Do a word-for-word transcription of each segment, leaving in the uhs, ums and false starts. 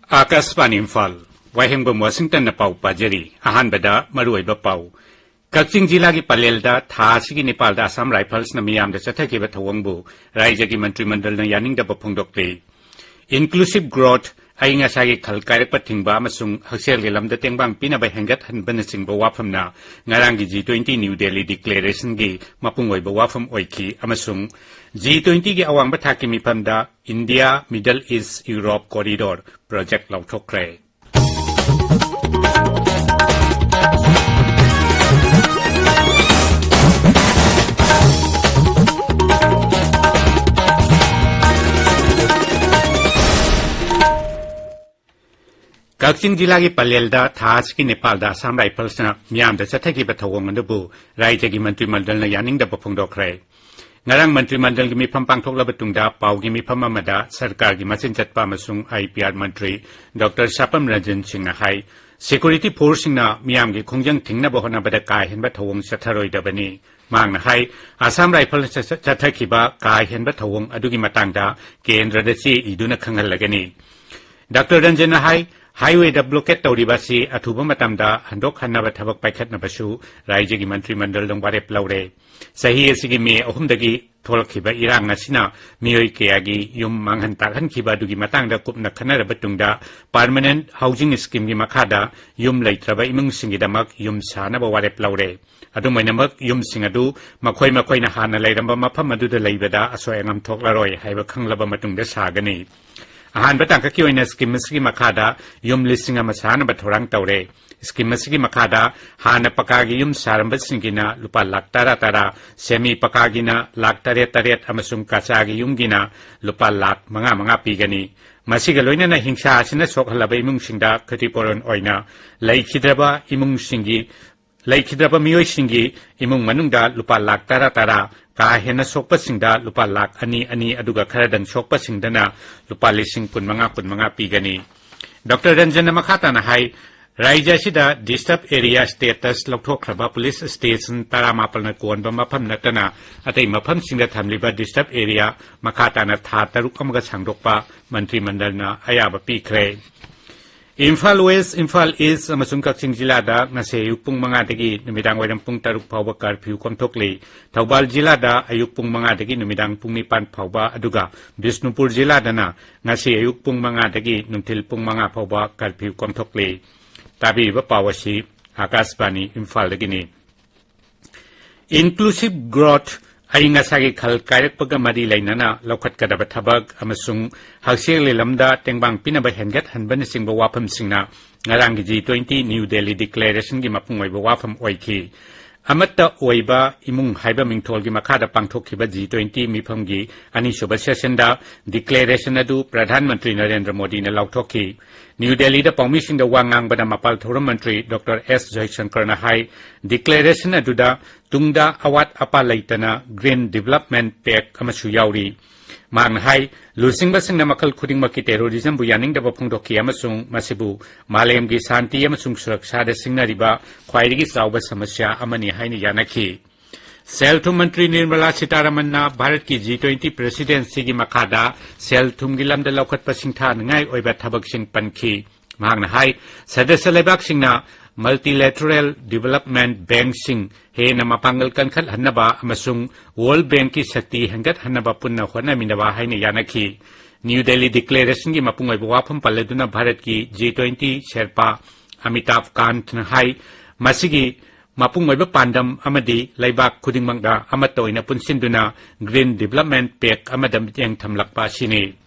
ꯑꯥꯀꯥꯁꯕꯥꯅꯤ ꯏꯝꯐꯥꯜ, ꯋꯥꯍꯦꯡꯕꯝ ꯋꯥꯁꯤꯡꯇꯟꯅ ꯄꯥꯎ ꯄꯥꯖꯔꯤ꯫ ꯑꯍꯥꯟꯕꯗ ꯃꯔꯨꯑꯣꯏꯕ ꯄꯥꯎ꯫ ꯀꯛꯆꯤꯡ ꯖꯤꯂꯥꯒꯤ ꯄꯂꯦꯜꯗ ꯊꯥ ꯑꯁꯤꯒꯤ ꯅꯤꯄꯥꯜꯗ ꯑꯁꯥꯝ ꯔꯥꯏꯐꯜꯁꯅ ꯃꯤꯌꯥꯝꯗ ꯆꯠꯊꯈꯤꯕ ꯊꯧꯑꯣꯡꯕꯨ ꯔꯥꯏꯖ꯭ꯌꯒꯤ ꯃꯟꯇ꯭ꯔꯤ ꯃꯟꯗꯜꯅ ꯌꯥꯅꯤꯡꯗꯕ ꯐꯣꯡꯗꯣꯛꯂꯤ꯫ Inclusive growth, ꯑꯏꯪ ꯑꯁꯥꯒꯤ ꯈꯜ ꯀꯥꯏꯔꯛꯄ ꯊꯤꯡꯕ ꯑꯃꯁꯨꯡ ꯍꯛꯁꯦꯜꯒꯤ ꯂꯝꯗ ꯇꯦꯡꯕꯥꯡ ꯄꯤꯅꯕ ꯍꯦꯟꯒꯠꯍꯟꯕꯅꯆꯤꯡꯕ ꯋꯥꯐꯝꯅ ꯉꯔꯥꯡꯒꯤ G twenty New Delhi Declarationꯒꯤ ꯃꯄꯨꯡ ꯑꯣꯏꯕ ꯋꯥꯐꯝ ꯑꯣꯏꯈꯤ ꯑꯃꯁꯨꯡ G twentyꯒꯤ ꯑꯋꯥꯡꯕ ꯊꯥꯛꯀꯤ ꯃꯤꯐꯝꯗ India Middle East Europe Corridor project ꯂꯥꯎꯊꯣꯛꯈ꯭ꯔꯦ꯫ ꯀꯛꯆꯤꯡ ꯖꯤꯂꯥꯒꯤ ꯄꯂꯦꯜꯗ ꯊꯥ ꯑꯁꯤꯒꯤ ꯅꯤꯄꯥꯜꯗ ꯑꯁꯥꯝ ꯔꯥꯏꯐꯜꯁꯅ ꯃꯤꯌꯥꯝꯗ ꯆꯠꯊꯈꯤꯕ ꯊꯧꯑꯣꯡ ꯑꯗꯨꯕꯨ ꯔꯥꯏꯖ꯭ꯌꯒꯤ ꯃꯟꯇ꯭ꯔꯤ ꯃꯟꯗꯜꯅ ꯌꯥꯅꯤꯡꯗꯕ ꯐꯣꯡꯗꯣꯛꯈ꯭ꯔꯦ꯫ ꯉꯔꯥꯡ ꯃꯟꯇ꯭ꯔꯤ ꯃꯟꯗꯜꯒꯤ ꯃꯤꯐꯝ ꯄꯥꯡꯊꯣꯛꯂꯕ ꯇꯨꯡꯗ ꯄꯥꯎꯒꯤ ꯃꯤꯐꯝ ꯑꯃꯗ ꯁꯔꯀꯥꯔꯒꯤ ꯃꯆꯤꯟ ꯆꯠꯄ ꯑꯃꯁꯨꯡ IPR ꯃꯟꯇ꯭ꯔꯤ ꯗꯣꯛꯇꯔ ꯁꯥꯄꯝ ꯔꯟꯖꯟ ꯁꯤꯡꯅ ꯍꯥꯏ, ꯁꯦꯀ꯭ꯌꯨꯔꯤꯇꯤ ꯐꯣꯔꯁꯁꯤꯡꯅ ꯃꯤꯌꯥꯝꯒꯤ ꯈꯣꯡꯖꯪ ꯊꯤꯡꯅꯕ ꯍꯣꯠꯅꯕꯗ ꯀꯥ ꯍꯦꯟꯕ ꯊꯧꯑꯣꯡ ꯆꯠꯊꯔꯣꯏꯗꯕꯅꯤ꯫ ꯃꯍꯥꯛꯅ ꯍꯥꯏ, ꯑꯁꯥꯝ ꯔꯥꯏꯐꯜꯁ ꯆ-, ꯆꯠꯊꯈꯤꯕ ꯀꯥ ꯍꯦꯟꯕ ꯊꯧꯑꯣꯡ ꯑꯗꯨꯒꯤ ꯃꯇꯥꯡꯗ ꯀꯦꯟꯗ꯭ꯔꯗ ꯆꯦ ꯏꯗꯨꯅ ꯈꯪꯍꯜꯂꯒꯅꯤ꯫ ꯗꯥꯛꯇꯔ ꯔꯟꯖꯟꯅ ꯍꯥꯏ, ꯍꯥꯏꯋꯦꯗ ꯕ꯭ꯂꯣꯀꯦꯠ ꯇꯧꯔꯤꯕ ꯑꯁꯤ ꯑꯊꯨꯕ ꯃꯇꯝꯗ ꯍꯟꯗꯣꯛꯍꯟꯅꯕ ꯊꯕꯛ ꯄꯥꯏꯈꯠꯅꯕꯁꯨ ꯔꯥꯏꯖ꯭ꯌꯒꯤ ꯃꯟꯇ꯭ꯔꯤ ꯃꯟꯗꯜꯅ ꯋꯥꯔꯦꯞ ꯂꯧꯔꯦ꯫ ꯆꯍꯤ ꯑꯁꯤꯒꯤ ꯃꯦ ꯑꯍꯨꯝꯗꯒꯤ ꯊꯣꯛꯂꯛꯈꯤꯕ ꯏꯔꯥꯡ ꯑꯁꯤꯅ ꯃꯤꯑꯣꯏ ꯀꯌꯥꯒꯤ ꯌꯨꯝ ꯃꯥꯡꯍꯟ ꯇꯥꯛꯍꯟꯈꯤꯕ ꯑꯗꯨꯒꯤ ꯃꯇꯥꯡꯗ ꯀꯨꯞꯅ ꯈꯟꯅꯔꯕ ꯇꯨꯡꯗ Permanent Housing Schemeꯒꯤ ꯃꯈꯥꯗ ꯌꯨꯝ ꯂꯩꯇ꯭ꯔꯕ ꯏꯃꯨꯡꯁꯤꯡꯒꯤꯗꯃꯛ ꯌꯨꯝ ꯁꯥꯅꯕ ꯋꯥꯔꯦꯞ ꯂꯧꯔꯦ꯫ ꯑꯗꯨꯝ ꯑꯣꯏꯅꯃꯛ, ꯌꯨꯝꯁꯤꯡ ꯑꯗꯨ ꯃꯈꯣꯏ ꯃꯈꯣꯏꯅ ꯍꯥꯟꯅ ꯂꯩꯔꯝꯕ ꯃꯐꯝ ꯑꯗꯨꯗ ꯂꯩꯕꯗ ꯑꯁꯣꯏ ꯑꯉꯥꯝ ꯊꯣꯛꯂꯔꯣꯏ ꯍꯥꯏꯕ ꯈꯪꯂꯕ ꯃꯇꯨꯡꯗ ꯁꯥꯒꯅꯤ꯫ ꯑꯍꯥꯟꯕ ꯇꯥꯡꯀꯛꯀꯤ ꯑꯣꯏꯅ scheme ꯑꯁꯤꯒꯤ ꯃꯈꯥꯗ ꯌꯨꯝ ꯂꯤꯁꯤꯡ ꯑꯃ ꯁꯥꯅꯕ ꯊꯧꯔꯥꯡ ꯇꯧꯔꯦ꯫ Scheme ꯑꯁꯤꯒꯤ ꯃꯈꯥꯗ ꯍꯥꯟꯅ ꯄꯀꯥꯒꯤ ꯌꯨꯝ ꯁꯥꯔꯝꯕꯁꯤꯡꯒꯤꯅ ꯂꯨꯄꯥ ꯂꯥꯈ ꯇꯔꯥ ꯇꯔꯥ, semi ꯄꯀꯥꯒꯤꯅ ꯂꯥꯈ ꯇꯔꯦꯠ ꯇꯔꯦꯠ ꯑꯃꯁꯨꯡ ꯀꯆꯥꯒꯤ ꯌꯨꯝꯒꯤꯅ ꯂꯨꯄꯥ ꯂꯥꯈ ꯃꯉꯥ ꯃꯉꯥ ꯄꯤꯒꯅꯤ꯫ ꯃꯁꯤꯒ ꯂꯣꯏꯅꯅ ꯍꯤꯡꯁꯥ ꯑꯁꯤꯅ ꯁꯣꯛꯍꯜꯂꯕ ꯏꯃꯨꯡꯁꯤꯡꯗ ꯈꯇꯤꯄꯨꯔꯣꯟ ꯑꯣꯏꯅ ꯂꯩꯈꯤꯗ꯭ꯔꯕ ꯏꯃꯨꯡꯁꯤꯡꯒꯤ, ꯂꯩꯈꯤꯗ꯭ꯔꯕ ꯃꯤꯑꯣꯏꯁꯤꯡꯒꯤ ꯏꯃꯨꯡ ꯃꯅꯨꯡꯗ ꯂꯨꯄꯥ ꯂꯥꯈ ꯇꯔꯥ ꯇꯔꯥ, ꯀꯥ ꯍꯦꯟꯅ ꯁꯣꯛꯄꯁꯤꯡꯗ ꯂꯨꯄꯥ ꯂꯥꯈ ꯑꯅꯤ ꯑꯅꯤ, ꯑꯗꯨꯒ ꯈꯔꯗꯪ ꯁꯣꯛꯄꯁꯤꯡꯗꯅ ꯂꯨꯄꯥ ꯂꯤꯁꯤꯡ ꯀꯨꯟꯃꯉꯥ ꯀꯨꯟꯃꯉꯥ ꯄꯤꯒꯅꯤ꯫ ꯗꯣꯛꯇꯔ ꯔꯟꯖꯟꯅ ꯃꯈꯥ ꯇꯥꯅ ꯍꯥꯏ, ꯔꯥꯏꯖ꯭ꯌ ꯑꯁꯤꯗ disturb area status ꯂꯧꯊꯣꯛꯈ꯭ꯔꯕ ꯄꯨꯂꯤꯁ ꯁ꯭ꯇꯦꯁꯟ ꯇꯔꯥꯃꯥꯄꯜꯅ ꯀꯣꯟꯕ ꯃꯐꯝ ꯅꯠꯇꯅ ꯑꯇꯩ ꯃꯐꯝꯁꯤꯡꯗ ꯊꯝꯂꯤꯕ disturb area ꯃꯈꯥ ꯇꯥꯅ ꯊꯥ ꯇꯔꯨꯛ ꯑꯃꯒ ꯁꯥꯡꯗꯣꯛꯄ ꯃꯟꯇ꯭ꯔꯤ ꯃꯟꯗꯜꯅ ꯑꯌꯥꯕ ꯄꯤꯈ꯭ꯔꯦ꯫ ꯏꯝꯐꯥꯜ ꯋꯦꯁ, ꯏꯝꯐꯥꯜ ꯏꯁ ꯑꯃꯁꯨꯡ ꯀꯛꯆꯤꯡ ꯖꯤꯂꯥꯗ ꯉꯁꯤ ꯑꯌꯨꯛ ꯄꯨꯡ ꯃꯉꯥꯗꯒꯤ ꯅꯨꯃꯤꯗꯥꯡ ꯋꯥꯏꯔꯝ ꯄꯨꯡ ꯇꯔꯨꯛ ꯐꯥꯎꯕ ꯀꯔꯐ꯭ꯌꯨ ꯀꯣꯝꯊꯣꯛꯂꯤ꯫ ꯊꯧꯕꯥꯜ ꯖꯤꯂꯥꯗ ꯑꯌꯨꯛ ꯄꯨꯡ ꯃꯉꯥꯗꯒꯤ ꯅꯨꯃꯤꯗꯥꯡ ꯄꯨꯡ ꯅꯤꯄꯥꯟ ꯐꯥꯎꯕ, ꯑꯗꯨꯒ ꯕꯤꯁꯅꯨꯄꯨꯔ ꯖꯤꯂꯥꯗꯅ ꯉꯁꯤ ꯑꯌꯨꯛ ꯄꯨꯡ ꯃꯉꯥꯗꯒꯤ ꯅꯨꯡꯊꯤꯜ ꯄꯨꯡ ꯃꯉꯥ ꯐꯥꯎꯕ ꯀꯔꯐ꯭ꯌꯨ ꯀꯣꯝꯊꯣꯛꯂꯤ꯫ ꯇꯥꯕꯤꯔꯤꯕ ꯄꯥꯎ ꯑꯁꯤ ꯑꯥꯀꯥꯁꯕꯥꯅꯤ ꯏꯝꯐꯥꯜꯗꯒꯤꯅꯤ꯫ Inclusive growth, ꯑꯏꯪ ꯑꯁꯥꯒꯤ ꯈꯜ ꯀꯥꯏꯔꯛꯄꯒ ꯃꯔꯤ ꯂꯩꯅꯅ ꯂꯧꯈꯠꯀꯗꯕ ꯊꯕꯛ ꯑꯃꯁꯨꯡ ꯍꯛꯁꯦꯜꯒꯤ ꯂꯝꯗ ꯇꯦꯡꯕꯥꯡ ꯄꯤꯅꯕ ꯍꯦꯟꯒꯠꯍꯟꯕꯅ ꯆꯤꯡꯕ ꯋꯥꯐꯝꯁꯤꯡꯅ ꯉꯔꯥꯡꯒꯤ G twenty New Delhi Declaration ꯒꯤ ꯃꯄꯨꯡ ꯑꯣꯏꯕ ꯋꯥꯐꯝ ꯑꯣꯏꯈꯤ꯫ ꯑꯃꯠꯇ ꯑꯣꯏꯕ ꯏꯃꯨꯡ ꯍꯥꯏꯕ ꯃꯤꯡꯊꯣꯜꯒꯤ ꯃꯈꯥꯗ ꯄꯥꯡꯊꯣꯛꯈꯤꯕ G twenty ꯃꯤꯐꯝꯒꯤ ꯑꯅꯤꯁꯨꯕ session ꯗ declaration ꯑꯗꯨ ꯄ꯭ꯔꯙꯥꯟ ꯃꯟꯇ꯭ꯔꯤ ꯅꯔꯦꯟꯗ꯭ꯔ ꯃꯣꯗꯤꯅ ꯂꯥꯎꯊꯣꯛꯈꯤ꯫ ꯅ꯭ꯌꯨ ꯗꯦꯜꯂꯤꯗ ꯄꯥꯎꯃꯤꯁꯤꯡꯗ ꯋꯥ ꯉꯥꯡꯕꯗ ꯃꯄꯥꯜ ꯊꯧꯔꯝ ꯃꯟꯇ꯭ꯔꯤ ꯗꯣꯛꯇꯔ ꯑꯦꯁ ꯖꯌꯁꯪꯀꯔꯅ ꯍꯥꯏ, declaration ꯑꯗꯨꯗ ꯇꯨꯡꯗ ꯑꯋꯥꯠ ꯑꯄꯥ ꯂꯩꯇꯅ Green Development Pact ꯑꯃꯁꯨ ꯌꯥꯎꯔꯤ꯫ ꯃꯍꯥꯛꯅ ꯍꯥꯏ, ꯂꯨꯆꯤꯡꯕꯁꯤꯡꯅ ꯃꯈꯜ ꯈꯨꯗꯤꯡꯃꯛꯀꯤ terrorism ꯕꯨ ꯌꯥꯅꯤꯡꯗꯕ ꯐꯣꯡꯗꯣꯛꯈꯤ ꯑꯃꯁꯨꯡ ꯃꯁꯤꯕꯨ ꯃꯥꯂꯦꯝꯒꯤ ꯁꯥꯟꯇꯤ ꯑꯃꯁꯨꯡ ꯁꯨꯔꯛꯁꯥꯗ ꯁꯤꯡꯅꯔꯤꯕ ꯈ꯭ꯋꯥꯏꯗꯒꯤ ꯆꯥꯎꯕ ꯁꯃꯁ꯭ꯌꯥ ꯑꯃꯅꯤ ꯍꯥꯏꯅ ꯌꯥꯅꯈꯤ꯫ ꯁꯦꯜ ꯊꯨꯝ ꯃꯟꯇ꯭ꯔꯤ ꯅꯤꯔꯃꯂꯥ ꯁꯤꯇꯥꯔꯥꯃꯟꯅ ꯚꯥꯔꯠꯀꯤ G twenty presidency ꯒꯤ ꯃꯈꯥꯗ ꯁꯦꯜ ꯊꯨꯝꯒꯤ ꯂꯝꯗ ꯂꯧꯈꯠꯄ ꯁꯤꯡꯊꯥꯅꯤꯡꯉꯥꯏ ꯑꯣꯏꯕ ꯊꯕꯛꯁꯤꯡ ꯄꯟꯈꯤ꯫ ꯃꯍꯥꯛꯅ ꯍꯥꯏ, ꯁꯗꯁ꯭ꯌ ꯂꯩꯕꯥꯛꯁꯤꯡꯅ multilateral development bank ꯁꯤꯡ ꯍꯦꯟꯅ ꯃꯄꯥꯡꯒꯜ ꯀꯟꯈꯠꯍꯟꯅꯕ ꯑꯃꯁꯨꯡ World Bank ꯀꯤ ꯁꯛꯇꯤ ꯍꯦꯟꯒꯠꯍꯟꯅꯕ ꯄꯨꯟꯅ ꯍꯣꯠꯅꯃꯤꯟꯅꯕ ꯍꯥꯏꯅ ꯌꯥꯅꯈꯤ꯫ ꯅ꯭ꯌꯨ ꯗꯦꯜꯂꯤ declaration ꯒꯤ ꯃꯄꯨꯡ ꯑꯣꯏꯕ ꯋꯥꯐꯝ ꯄꯜꯂꯗꯨꯅ ꯚꯥꯔꯠꯀꯤ G twenty ꯁꯦꯔꯄꯥ ꯑꯃꯤꯇꯥꯚ ꯀꯥꯟꯊꯅ ꯍꯥꯏ, ꯃꯁꯤꯒꯤ ꯃꯄꯨꯡ ꯑꯣꯏꯕ ꯄꯥꯟꯗꯝ ꯑꯃꯗꯤ ꯂꯩꯕꯥꯛ ꯈꯨꯗꯤꯡꯃꯛꯅ ꯑꯃꯠꯇ ꯑꯣꯏꯅ ꯄꯨꯟꯁꯤꯟꯗꯨꯅ Green Development Pact ꯑꯃꯗ ꯃꯤꯠꯌꯦꯡ ꯊꯝꯂꯛꯄ ꯑꯁꯤꯅꯤ꯫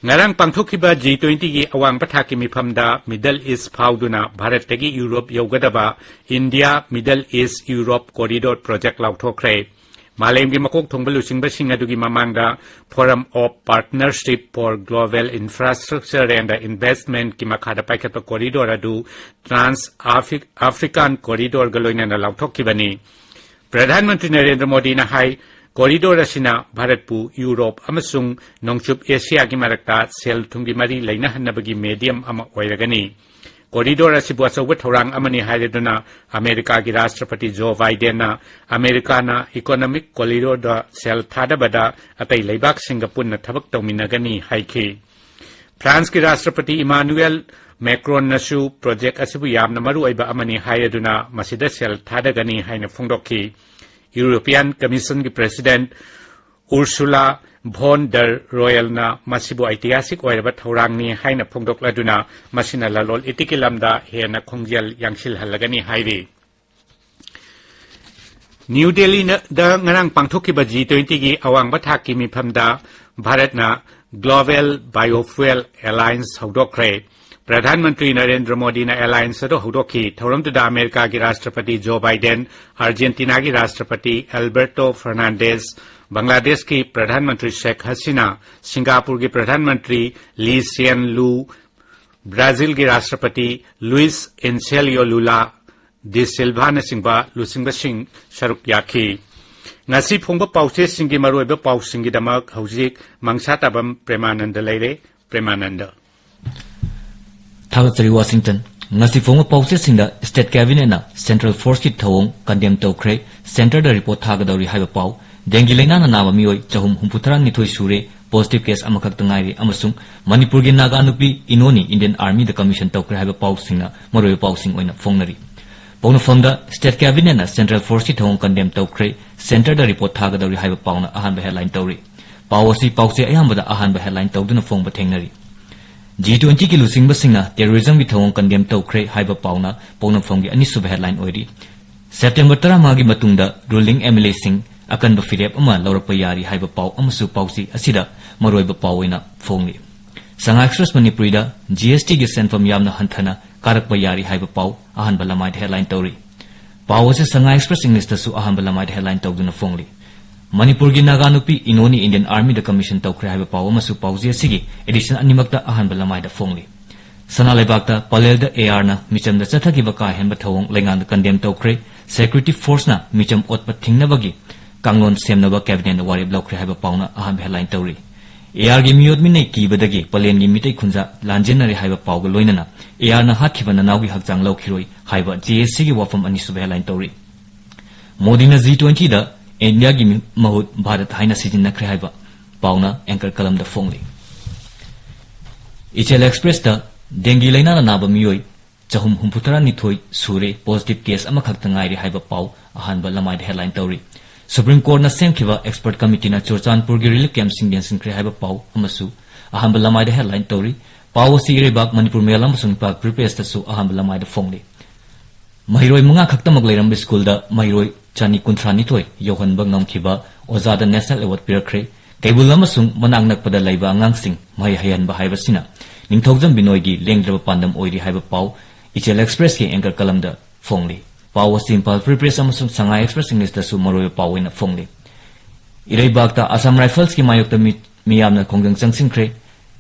ꯉꯔꯥꯡ ꯄꯥꯡꯊꯣꯛꯈꯤꯕ G twenty ꯒꯤ ꯑꯋꯥꯡꯕ ꯊꯥꯛꯀꯤ ꯃꯤꯐꯝꯗ Middle East ꯐꯥꯎꯗꯨꯅ ꯚꯥꯔꯠꯇꯒꯤ ꯌꯨꯔꯣꯞ ꯌꯧꯒꯗꯕ India Middle East Europe Corridor Project ꯂꯥꯎꯊꯣꯛꯈ꯭ꯔꯦ꯫ ꯃꯥꯂꯦꯝꯒꯤ ꯃꯀꯣꯛ ꯊꯣꯡꯕ ꯂꯨꯆꯤꯡꯕꯁꯤꯡ ꯑꯗꯨꯒꯤ ꯃꯃꯥꯡꯗ Forum of Partnership for Global Infrastructure and Investment ꯀꯤ ꯃꯈꯥꯗ ꯄꯥꯏꯈꯠꯄ corridor ꯑꯗꯨ Trans African Corridor ꯒ ꯂꯣꯏꯅꯅ ꯂꯥꯎꯊꯣꯛꯈꯤꯕꯅꯤ꯫ ꯄ꯭ꯔꯙꯥꯟ ꯃꯟꯇ꯭ꯔꯤ ꯅꯔꯦꯟꯗ꯭ꯔ ꯃꯣꯗꯤꯅ ꯍꯥꯏ, corridor ꯑꯁꯤꯅ ꯚꯥꯔꯠꯄꯨ ꯌꯨꯔꯣꯞ ꯑꯃꯁꯨꯡ ꯅꯣꯡꯆꯨꯞ ꯑꯦꯁꯤꯌꯥꯒꯤ ꯃꯔꯛꯇ ꯁꯦꯜ ꯊꯨꯝꯒꯤ ꯃꯔꯤ ꯂꯩꯅꯍꯟꯅꯕꯒꯤ medium ꯑꯃ ꯑꯣꯏꯔꯒꯅꯤ꯫ Corridor ꯑꯁꯤꯕꯨ ꯑꯆꯧꯕ ꯊꯧꯔꯥꯡ ꯑꯃꯅꯤ ꯍꯥꯏꯔꯗꯨꯅ ꯑꯃꯦꯔꯤꯀꯥꯒꯤ ꯔꯥꯁꯇ꯭ꯔꯄꯇꯤ ꯖꯣ ꯕꯥꯏꯗꯦꯟꯅ ꯑꯃꯦꯔꯤꯀꯥꯅ economic corridor ꯗ ꯁꯦꯜ ꯊꯥꯗꯕꯗ ꯑꯇꯩ ꯂꯩꯕꯥꯛꯁꯤꯡꯒ ꯄꯨꯟꯅ ꯊꯕꯛ ꯇꯧꯃꯤꯟꯅꯒꯅꯤ ꯍꯥꯏꯈꯤ꯫ ꯐ꯭ꯔꯥꯟꯁꯀꯤ ꯔꯥꯁꯇ꯭ꯔꯄꯇꯤ ꯏꯃꯥꯅꯨꯑꯦꯜ ꯃꯦꯀ꯭ꯔꯣꯟꯅꯁꯨ ꯄ꯭ꯔꯣꯖꯦꯛ ꯑꯁꯤꯕꯨ ꯌꯥꯝꯅ ꯃꯔꯨ ꯑꯣꯏꯕ ꯑꯃꯅꯤ ꯍꯥꯏꯔꯗꯨꯅ ꯃꯁꯤꯗ ꯁꯦꯜ ꯊꯥꯗꯒꯅꯤ ꯍꯥꯏꯅ ꯐꯣꯡꯗꯣꯛꯈꯤ꯫ ꯌꯨꯔꯣꯄꯤꯌꯟ ꯀꯃꯤꯁꯟꯒꯤ ꯄ꯭ꯔꯦꯁꯤꯗꯦꯟꯠ ꯎꯔꯁꯨꯂꯥ ꯚꯣꯟ ꯗꯔ ꯔꯣꯌꯦꯜꯅ ꯃꯁꯤꯕꯨ ꯑꯩꯇꯤꯍꯥꯁꯤꯛ ꯑꯣꯏꯔꯕ ꯊꯧꯔꯥꯡꯅꯤ ꯍꯥꯏꯅ ꯐꯣꯡꯗꯣꯛꯂꯗꯨꯅ ꯃꯁꯤꯅ ꯂꯂꯣꯟ ꯏꯇꯤꯛꯀꯤ ꯂꯝꯗ ꯍꯦꯟꯅ ꯈꯣꯡꯖꯦꯜ ꯌꯥꯡꯁꯤꯜꯍꯜꯂꯒꯅꯤ ꯍꯥꯏꯔꯤ꯫ ꯅ꯭ꯌꯨ ꯗꯦꯜꯂꯤꯗ ꯉꯔꯥꯡ ꯄꯥꯡꯊꯣꯛꯈꯤꯕ ꯖꯤ ꯇ꯭ꯋꯦꯟꯇꯤꯒꯤ ꯑꯋꯥꯡꯕ ꯊꯥꯛꯀꯤ ꯃꯤꯐꯝꯗ ꯚꯥꯔꯠꯅ Global Biofuel Alliance ꯍꯧꯗꯣꯛꯈ꯭ꯔꯦ꯫ Pradhan Mantri Narendra ꯃꯣꯗꯤꯅ alliance ꯑꯗꯨ ꯍꯧꯗꯣꯛꯈꯤ꯫ ꯊꯧꯔꯝꯗꯨꯗ ꯑꯃꯦꯔꯤꯀꯥꯒꯤ ꯔꯥꯁꯇ꯭ꯔꯄꯇꯤ ꯖꯣ ꯕꯥꯏꯗꯦꯟ, ꯑꯥꯔꯖꯦꯟꯇꯤꯅꯥꯒꯤ ꯔꯥꯁꯇ꯭ꯔꯄꯇꯤ ꯑꯦꯜꯕꯔꯇꯣ ꯐꯔꯅꯥꯟꯗꯦꯁ, ꯕꯪꯒ꯭ꯂꯥꯗꯦꯁꯀꯤ ꯄ꯭ꯔꯙꯥꯟ ꯃꯟꯇ꯭ꯔꯤ ꯁꯦꯈ ꯍꯁꯤꯅꯥ, ꯁꯤꯡꯒꯥꯄꯨꯔꯒꯤ ꯄ꯭ꯔꯙꯥꯟ ꯃꯟꯇ꯭ꯔꯤ ꯂꯤ ꯁꯤꯌꯦꯟ ꯂꯨ, ꯕ꯭ꯔꯥꯖꯤꯜꯒꯤ ꯔꯥꯁꯇ꯭ꯔꯄꯇꯤ ꯂꯨꯏꯁ ꯏꯟꯁꯦꯂꯤꯑꯣ ꯂꯨꯂꯥ ꯗꯤ ꯁꯤꯜꯚꯥꯅꯆꯤꯡꯕ ꯂꯨꯆꯤꯡꯕꯁꯤꯡ ꯁꯔꯨꯛ ꯌꯥꯈꯤ꯫ ꯉꯁꯤ ꯐꯣꯡꯕ ꯄꯥꯎꯆꯦꯁꯤꯡꯒꯤ ꯃꯔꯨꯑꯣꯏꯕ ꯄꯥꯎꯁꯤꯡꯒꯤꯗꯃꯛ ꯍꯧꯖꯤꯛ ꯃꯪꯁꯥꯇꯥꯕꯝ ꯄ꯭ꯔꯦꯃꯥꯅꯟꯗ ꯂꯩꯔꯦ꯫ ꯄ꯭ꯔꯦꯃꯥꯅꯟꯗ꯫ ꯊꯥꯒꯠꯆꯔꯤ ꯋꯥꯁꯤꯡꯇꯟ꯫ ꯉꯁꯤ ꯐꯣꯡꯕ ꯄꯥꯎꯆꯦꯁꯤꯡꯗ ꯁ꯭ꯇꯦꯠ ꯀꯦꯕꯤꯅꯦꯠꯅ ꯁꯦꯟꯇ꯭ꯔꯦꯜ ꯐꯣꯔꯁꯀꯤ ꯊꯧꯑꯣꯡ ꯀꯟꯗꯦꯝ ꯇꯧꯈ꯭ꯔꯦ, ꯁꯦꯟꯇꯔꯗ ꯔꯤꯄꯣꯔꯠ ꯊꯥꯒꯗꯧꯔꯤ ꯍꯥꯏꯕ ꯄꯥꯎ, ꯗꯦꯡꯒꯤ ꯂꯥꯏꯅꯥꯅ ꯅꯥꯕ ꯃꯤꯑꯣꯏ ꯆꯍꯨꯝ ꯍꯨꯝꯐꯨ ꯇꯔꯥꯅꯤꯊꯣꯏ ꯁꯨꯔꯦ, ꯄꯣꯖꯤꯇꯤꯚ ꯀꯦꯁ ꯑꯃꯈꯛꯇ ꯉꯥꯏꯔꯤ ꯑꯃꯁꯨꯡ ꯃꯅꯤꯄꯨꯔꯒꯤ ꯅꯥꯒꯥ ꯅꯨꯄꯤ ꯏꯅꯣꯅꯤ ꯏꯟꯗꯤꯌꯟ ꯑꯥꯔꯃꯤꯗ ꯀꯃꯤꯁꯟ ꯇꯧꯈ꯭ꯔꯦ ꯍꯥꯏꯕ ꯄꯥꯎꯁꯤꯡꯅ ꯃꯔꯨꯑꯣꯏꯕ ꯄꯥꯎꯁꯤꯡ ꯑꯣꯏꯅ ꯐꯣꯡꯅꯔꯤ꯫ ꯄꯣꯛꯅꯐꯝꯗ ꯁ꯭ꯇꯦꯠ ꯀꯦꯕꯤꯅꯦꯠꯅ ꯁꯦꯟꯇ꯭ꯔꯦꯜ ꯐꯣꯔꯁꯀꯤ ꯊꯧꯑꯣꯡ ꯀꯟꯗꯦꯝ ꯇꯧꯈ꯭ꯔꯦ, ꯁꯦꯟꯇꯔꯗ ꯔꯤꯄꯣꯔꯠ ꯊꯥꯒꯗꯧꯔꯤ ꯍꯥꯏꯕ ꯄꯥꯎꯅ ꯑꯍꯥꯟꯕ ꯍꯦꯗꯂꯥꯏꯟ ꯇꯧꯔꯤ꯫ ꯄꯥꯎ ꯑꯁꯤ ꯄꯥꯎꯆꯦ ꯑꯌꯥꯝꯕꯗ ꯑꯍꯥꯟꯕ ꯍꯦꯗꯂꯥꯏꯟ ꯇꯧꯗꯨꯅ ꯐꯣꯡꯕ ꯊꯦꯡꯅꯔꯤ꯫ ꯖꯤ ꯇ꯭ꯋꯦꯟꯇꯤꯒꯤ ꯂꯨꯆꯤꯡꯕꯁꯤꯡꯅ ꯇꯦꯔꯣꯔꯤꯖꯝꯒꯤ ꯊꯧꯑꯣꯡ ꯀꯟꯗꯦꯝ ꯇꯧꯈ꯭ꯔꯦ ꯍꯥꯏꯕ ꯄꯥꯎꯅ ꯄꯣꯛꯅꯐꯝꯒꯤ ꯑꯅꯤꯁꯨꯕ ꯍꯦꯗꯂꯥꯏꯟ ꯑꯣꯏꯔꯤ꯫ ꯁꯦꯞꯇꯦꯝꯕꯔ ꯇꯔꯥꯃꯉꯥꯒꯤ ꯃꯇꯨꯡꯗ ꯔꯨꯂꯤꯡ ꯑꯦꯝ ꯑꯦꯜ ꯑꯦꯁꯤꯡ ꯑꯀꯟꯕ ꯐꯤꯔꯦꯞ ꯑꯃ ꯂꯧꯔꯛꯄ ꯌꯥꯔꯤ ꯍꯥꯏꯕ ꯄꯥꯎ ꯑꯃꯁꯨ ꯄꯥꯎꯆꯦ ꯑꯁꯤꯗ ꯃꯔꯨꯑꯣꯏꯕ ꯄꯥꯎ ꯑꯣꯏꯅ ꯐꯣꯡꯂꯤ꯫ ꯁꯉꯥꯏ ꯑꯦꯛꯁꯄ꯭ꯔꯦꯁ ꯃꯅꯤꯄꯨꯔꯤꯗ ꯖꯤ ꯑꯦꯁ ꯇꯤꯒꯤ ꯁꯦꯟꯐꯝ ꯌꯥꯝꯅ ꯍꯟꯊꯅ ꯀꯥꯔꯛꯄ ꯌꯥꯔꯤ ꯍꯥꯏꯕ ꯄꯥꯎ ꯑꯍꯥꯟꯕ ꯂꯃꯥꯏꯗ ꯍꯦꯗꯂꯥꯏꯟ ꯇꯧꯔꯤ꯫ ꯄꯥꯎ ꯑꯁꯤ ꯁꯉꯥꯏ ꯑꯦꯛꯁꯄ꯭ꯔꯦꯁ ꯏꯪꯂꯤꯁꯇꯁꯨ ꯑꯍꯥꯟꯕ ꯂꯃꯥꯏꯗ ꯍꯦꯗꯂꯥꯏꯟ ꯇꯧꯗꯨꯅ ꯐꯣꯡꯂꯤ꯫ ꯃꯅꯤꯄꯨꯔꯒꯤ ꯅꯥꯒꯥ ꯅꯨꯄꯤ ꯏꯅꯣꯅꯤ ꯏꯟꯗꯤꯌꯟ ꯑꯥꯔꯃꯤꯗ ꯀꯃꯤꯁꯟ ꯇꯧꯈ꯭ꯔꯦ ꯍꯥꯏꯕ ꯄꯥꯎ ꯑꯃꯁꯨ ꯄꯥꯎꯆꯦ ꯑꯁꯤꯒꯤ ꯑꯦꯗꯤꯁꯟ ꯑꯅꯤꯃꯛꯇ ꯑꯍꯥꯟꯕ ꯂꯃꯥꯏꯗ ꯐꯣꯡꯂꯤ꯫ ꯁꯅꯥ ꯂꯩꯕꯥꯛꯇ ꯄꯂꯦꯜꯗ ꯑꯦ ꯑꯥꯔꯅ ꯃꯤꯆꯝꯗ ꯆꯠꯊꯈꯤꯕ ꯀꯥ ꯍꯦꯟꯕ ꯊꯧꯑꯣꯡ ꯂꯩꯉꯥꯛꯅ ꯀꯟꯗꯦꯝ ꯇꯧꯈ꯭ꯔꯦ꯫ ꯁꯦꯀ꯭ꯌꯨꯔꯤꯇꯤ ꯐꯣꯔꯁꯅ ꯃꯤꯆꯝ ꯑꯣꯠꯄ ꯊꯤꯡꯅꯕꯒꯤ ꯀꯥꯡꯂꯣꯟ ꯁꯦꯝꯅꯕ ꯀꯦꯕꯤꯅꯦꯠꯅ ꯋꯥꯔꯦꯞ ꯂꯧꯈ꯭ꯔꯦ ꯍꯥꯏꯕ ꯄꯥꯎꯅ ꯑꯍꯥꯟꯕ ꯍꯦꯗꯂꯥꯏꯟ ꯇꯧꯔꯤ꯫ ꯑꯦ ꯑꯥꯔꯒꯤ ꯃꯤꯑꯣꯠ ꯃꯤꯅꯩ ꯀꯤꯕꯗꯒꯤ ꯄꯂꯦꯟꯒꯤ ꯃꯤꯇꯩ ꯈꯨꯟꯖꯥ ꯂꯥꯟꯖꯦꯟꯅꯔꯦ ꯍꯥꯏꯕ ꯄꯥꯎꯒ ꯂꯣꯏꯅꯅ ꯑꯦ ꯑꯥꯔꯅ ꯍꯥꯠꯈꯤꯕ ꯅꯅꯥꯎꯒꯤ ꯍꯛꯆꯥꯡ ꯂꯧꯈꯤꯔꯣꯏ ꯍꯥꯏꯕ ꯖꯦ ꯑꯦꯁ ꯁꯤꯒꯤ ꯋꯥꯐꯝ ꯑꯅꯤꯁꯨꯕ ꯍꯦꯗꯂꯥꯏꯟ ꯇꯧꯔꯤ꯫ ꯃꯣꯗꯤꯅ ꯖꯤ ꯇ꯭ꯋꯦꯟꯇꯤꯗ ꯏꯟꯗꯤꯌꯥꯒꯤ ꯃꯤ-, ꯃꯍꯨꯠ ꯚꯥꯔꯠ ꯍꯥꯏꯅ ꯁꯤꯖꯤꯟꯅꯈ꯭ꯔꯦ ꯍꯥꯏꯕ ꯄꯥꯎꯅ ꯑꯦꯡꯀꯔ ꯀꯂꯝꯗ ꯐꯣꯡꯂꯤ꯫ ꯏꯆꯦꯜ ꯑꯦꯛꯁꯄ꯭ꯔꯦꯁꯇ ꯗꯦꯡꯒꯤ ꯂꯥꯏꯅꯥꯅ ꯅꯥꯕ ꯃꯤꯑꯣꯏ ꯆꯍꯨꯝ ꯍꯨꯝꯐꯨꯇꯔꯥꯅꯤꯊꯣꯏ ꯁꯨꯔꯦ, positive case ꯑꯃꯈꯛꯇ ꯉꯥꯏꯔꯦ ꯍꯥꯏꯕ ꯄꯥꯎ ꯑꯍꯥꯟꯕ ꯂꯃꯥꯏꯗ headline ꯇꯧꯔꯤ꯫ Supreme Courtꯅ ꯁꯦꯝꯈꯤꯕ expert committeeꯅ ꯆꯨꯔꯆꯥꯟꯄꯨꯔꯒꯤ relief campꯁꯤꯡ ꯌꯦꯡꯁꯤꯟꯈ꯭ꯔꯦ ꯍꯥꯏꯕ ꯄꯥꯎ ꯑꯃꯁꯨ ꯑꯍꯥꯟꯕ ꯂꯃꯥꯏꯗ headline ꯇꯧꯔꯤ꯫ ꯄꯥꯎ ꯑꯁꯤ ꯏꯔꯩꯕꯥꯛ, ꯃꯅꯤꯄꯨꯔ ꯃꯦꯜ ꯑꯃꯁꯨꯡ ꯏꯝꯐꯥꯜ Free Pressꯇꯁꯨ ꯑꯍꯥꯟꯕ ꯂꯃꯥꯏꯗ ꯐꯣꯡꯂꯤ꯫ ꯃꯍꯩꯔꯣꯏ ꯃꯉꯥ ꯈꯛꯇꯃꯛ ꯂꯩꯔꯝꯕ ꯁ꯭ꯀꯨꯜꯗ ꯃꯍꯩꯔꯣꯏ ꯆꯅꯤ ꯀꯨꯟꯊ꯭ꯔꯥꯅꯤꯊꯣꯏ ꯌꯧꯍꯟꯕ ꯉꯝꯈꯤꯕ ꯑꯣꯖꯥꯗ National Award ꯄꯤꯔꯛꯈ꯭ꯔꯦ꯫ ꯀꯩꯕꯨꯜ ꯑꯃꯁꯨꯡ ꯃꯅꯥꯛ ꯅꯛꯄꯗ ꯂꯩꯕ ꯑꯉꯥꯡꯁꯤꯡ ꯃꯍꯩ ꯍꯩꯍꯟꯕ ꯍꯥꯏꯕꯁꯤꯅ ꯅꯤꯡꯊꯧꯖꯝ ꯕꯤꯅꯣꯏꯒꯤ ꯂꯦꯡꯗ꯭ꯔꯕ ꯄꯥꯟꯗꯝ ꯑꯣꯏꯔꯤ ꯍꯥꯏꯕ ꯄꯥꯎ ꯏꯆꯦꯜ ꯑꯦꯛꯁꯄ꯭ꯔꯦꯁꯀꯤ anchor columnꯗ ꯐꯣꯡꯂꯤ꯫ ꯄꯥꯎ ꯑꯁꯤ ꯏꯝꯐꯥꯜ Free Press ꯑꯃꯁꯨꯡ ꯁꯉꯥꯏ ꯑꯦꯛꯁꯄ꯭ꯔꯦꯁ Englishꯇꯁꯨ ꯃꯔꯨꯑꯣꯏꯕ ꯄꯥꯎ ꯑꯣꯏꯅ ꯐꯣꯡꯂꯤ꯫ ꯏꯔꯩꯕꯥꯛꯇ Assam Riflesꯀꯤ ꯃꯥꯌꯣꯛꯇ ꯃꯤ-, ꯃꯤꯌꯥꯝꯅ ꯈꯣꯡꯖꯪ ꯆꯪꯁꯤꯟꯈ꯭ꯔꯦ꯫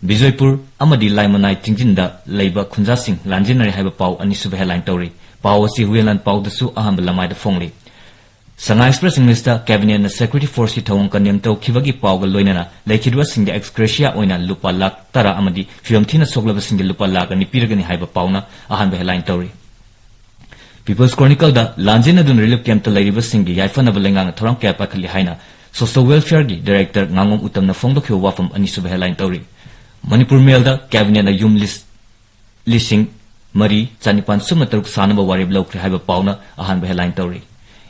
ꯕꯤꯖꯣꯏꯄꯨꯔ ꯑꯃꯗꯤ ꯂꯥꯏꯃꯅꯥꯏ ꯆꯤꯡꯖꯤꯟꯗ ꯂꯩꯕ ꯈꯨꯟꯖꯥꯁꯤꯡ ꯂꯥꯟꯖꯦꯟꯅꯔꯦ ꯍꯥꯏꯕ ꯄꯥꯎ ꯑꯅꯤꯁꯨꯕ headline ꯇꯧꯔꯤ꯫ ꯄꯥꯎ ꯑꯁꯤ ꯍꯨꯌꯦꯟꯂꯥꯟ ꯄꯥꯎꯗꯁꯨ ꯑꯍꯥꯟꯕ ꯂꯃꯥꯏꯗ ꯐꯣꯡꯂꯤ꯫ ꯁꯉꯥꯏ ꯑꯦꯛꯁꯄ꯭ꯔꯦꯁ Englishꯇ Cabinetꯅ security forceꯀꯤ ꯊꯧꯑꯣꯡ condemn ꯇꯧꯈꯤꯕꯒꯤ ꯄꯥꯎꯒ ꯂꯣꯏꯅꯅ ꯂꯩꯈꯤꯗꯕꯁꯤꯡꯗ ex gratia ꯑꯣꯏꯅ ꯂꯨꯄꯥ ꯂꯥꯈ ꯇꯔꯥ ꯑꯃꯗꯤ ꯐꯤꯕꯝ ꯊꯤꯅ ꯁꯣꯛꯂꯕꯁꯤꯡꯗ ꯂꯨꯄꯥ ꯂꯥꯈ ꯑꯅꯤ ꯄꯤꯔꯒꯅꯤ ꯍꯥꯏꯕ ꯄꯥꯎꯅ ꯑꯍꯥꯟꯕ headline ꯇꯧꯔꯤ꯫ People's Chronicleꯗ ꯂꯥꯟꯖꯦꯟꯅꯗꯨꯅ relief campꯇ ꯂꯩꯔꯤꯕꯁꯤꯡꯒꯤ ꯌꯥꯏꯐꯅꯕ ꯂꯩꯉꯥꯛꯅ ꯊꯧꯔꯥꯡ ꯀꯌꯥ ꯄꯥꯏꯈꯠꯂꯤ ꯍꯥꯏꯅ social welfareꯒꯤ director ꯉꯥꯉꯣꯝ ꯎꯇꯝꯅ ꯐꯣꯡꯗꯣꯛꯈꯤꯕ ꯋꯥꯐꯝ ꯑꯅꯤꯁꯨꯕ headline ꯇꯧꯔꯤ꯫ ꯃꯅꯤꯄꯨꯔ ꯃꯦꯜꯗ Cabinetꯅ ꯌꯨꯝ ꯂꯤꯁ-, ꯂꯤꯁꯤꯡ ꯃꯔꯤ ꯆꯅꯤꯄꯥꯟ ꯁꯨꯞꯅ ꯇꯔꯨꯛ ꯁꯥꯅꯕ ꯋꯥꯔꯦꯞ ꯂꯧꯈ꯭ꯔꯦ ꯍꯥꯏꯕ ꯄꯥꯎꯅ ꯑꯍꯥꯟꯕ headline ꯇꯧꯔꯤ꯫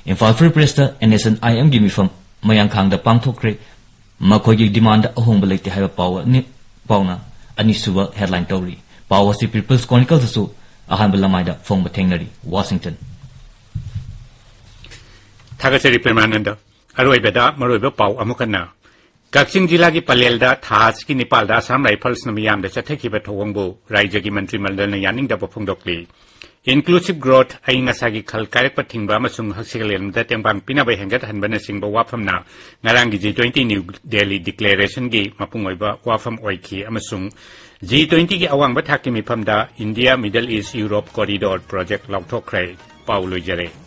ꯏꯝꯐꯥꯜ Free Pressꯇ NSCN-IMꯒꯤ ꯃꯤꯐꯝ ꯃꯌꯥꯡꯈꯥꯡꯗ ꯄꯥꯡꯊꯣꯛꯈ꯭ꯔꯦ꯫ ꯃꯈꯣꯏꯒꯤ demandꯗ ꯑꯍꯣꯡꯕ ꯂꯩꯇꯦ ꯍꯥꯏꯕ ꯄꯥꯎ ꯑꯅꯤ-, ꯄꯥꯎꯅ ꯑꯅꯤꯁꯨꯕ headline ꯇꯧꯔꯤ꯫ ꯄꯥꯎ ꯑꯁꯤ People's Chronicleꯗꯁꯨ ꯑꯍꯥꯟꯕ ꯂꯃꯥꯏꯗ ꯐꯣꯡꯕ ꯊꯦꯡꯅꯔꯤ꯫ Washington꯫ ꯊꯥꯒꯠꯆꯔꯤ ꯄ꯭ꯔꯦꯃꯥꯅꯟꯗ꯫ ꯑꯔꯣꯏꯕꯗ ꯃꯔꯨꯑꯣꯏꯕ ꯄꯥꯎ ꯑꯃꯨꯛ ꯍꯟꯅ꯫ ꯀꯛꯆꯤꯡ ꯖꯤꯂꯥꯒꯤ ꯄꯂꯦꯜꯗ ꯊꯥ ꯑꯁꯤꯒꯤ ꯅꯤꯄꯥꯜꯗ Assam Riflesꯅ ꯃꯤꯌꯥꯝꯗ ꯆꯠꯊꯈꯤꯕ ꯊꯧꯑꯣꯡꯕꯨ ꯔꯥꯖ꯭ꯌꯒꯤ ꯃꯟꯇ꯭ꯔꯤ ꯃꯟꯗꯜꯅ ꯌꯥꯅꯤꯡꯗꯕ ꯐꯣꯡꯗꯣꯛꯂꯤ꯫ Inclusive growth, ꯑꯏꯪ ꯑꯁꯥꯒꯤ ꯈꯜ ꯀꯥꯏꯔꯛꯄ ꯊꯤꯡꯕ ꯑꯃꯁꯨꯡ ꯍꯛꯁꯦꯜ ꯂꯦꯟꯕꯗ ꯇꯦꯡꯕꯥꯡ ꯄꯤꯅꯕ ꯍꯦꯟꯒꯠꯍꯟꯕꯅꯆꯤꯡꯕ ꯋꯥꯐꯝꯅ ꯉꯔꯥꯡꯒꯤ G twenty New Delhi Declarationꯒꯤ ꯃꯄꯨꯡ ꯑꯣꯏꯕ ꯋꯥꯐꯝ ꯑꯣꯏꯈꯤ ꯑꯃꯁꯨꯡ G twentyꯒꯤ ꯑꯋꯥꯡꯕ ꯊꯥꯛꯀꯤ ꯃꯤꯐꯝꯗ India Middle East Europe Corridor Project ꯂꯥꯎꯊꯣꯛꯈ꯭ꯔꯦ꯫ ꯄꯥꯎ ꯂꯣꯏꯖꯔꯦ꯫